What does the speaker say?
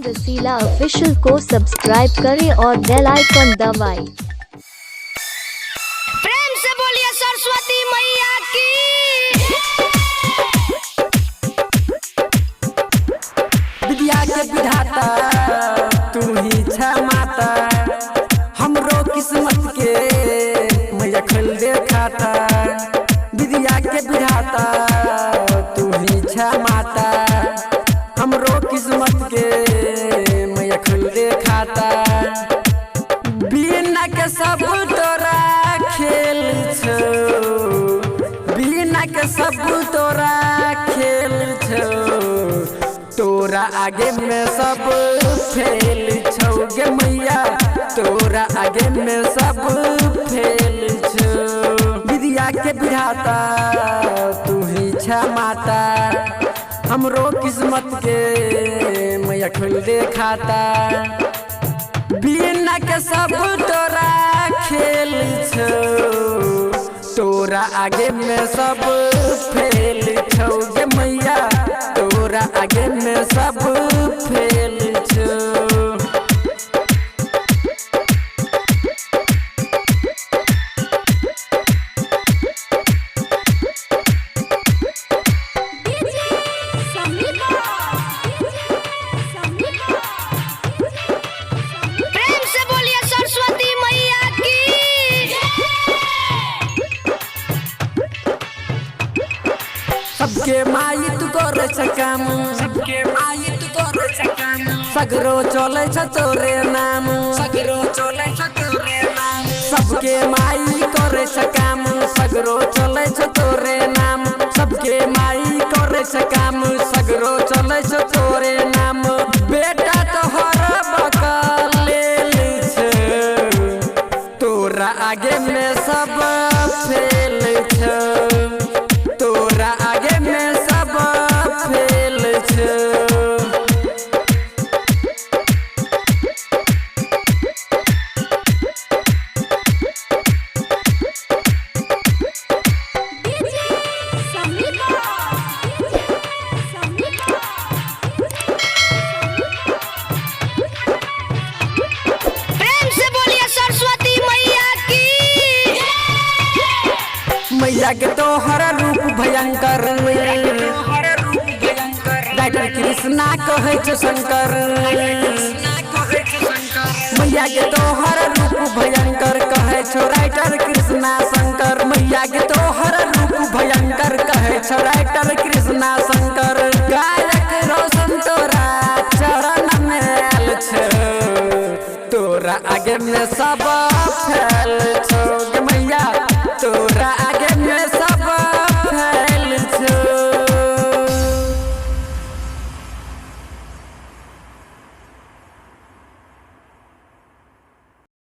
रसीला ऑफिशियल को सब्सक्राइब करें और बेल आइकॉन दबाएं। प्रेम से बोलिए सरस्वती मैया की। विद्या के विधाता तू ही छ माता, हमरो किस्मत के मैया खोल दे खाता। विद्या के विधाता तू ही छ माता, हमरो किस्मत के मैया खोल दे खाता। बिना के सब तोरा खेल छौ, बिना के सब तोरा खेल छौ, तोरा आगे में सब फेल छौ गे मैया, तोरा आगे में सब फेल छौ। विद्या के विधाता तू ही छ माता, हमरो किस्मत के मैया खोल दे खाता। बिना के सब तोरा खेल छौ, तोरा आगे में सब फेल छौ गे मैया, तोरा आगे में सब फेल छौ। प्रेम से बोलिए सरस्वती मैया की। सबके माई तू करे छ काम, सबके माई तू करे छ काम, सगरो चले छ तोरे नाम, सगरो चले छ तोरे नाम। सबके माई करे छ काम, सगरो चले छ तोरे नाम, सबके माई करे छ काम, सगरो चले छ तोरे नाम। बेटा तोहर बकलेल छ, तोरा आगे में सब फेल छ, तोरा आगे में सब फेल छ। प्रेम से बोलिए सरस्वती मैया की। मैया के तोहर रूप भयंकर, डॉक्टर कृष्णा कहै छौ शंकर। मैया के तोहर रूप भयंकर कहै छौ राइटर कृष्णा शंकर, मैया के तोहर रूप भयंकर कहै छौ राइटर कृष्णा शंकर। गायक रोशन तोरा चरण में आयल छौ, तोरा आगे में सब फैल छौ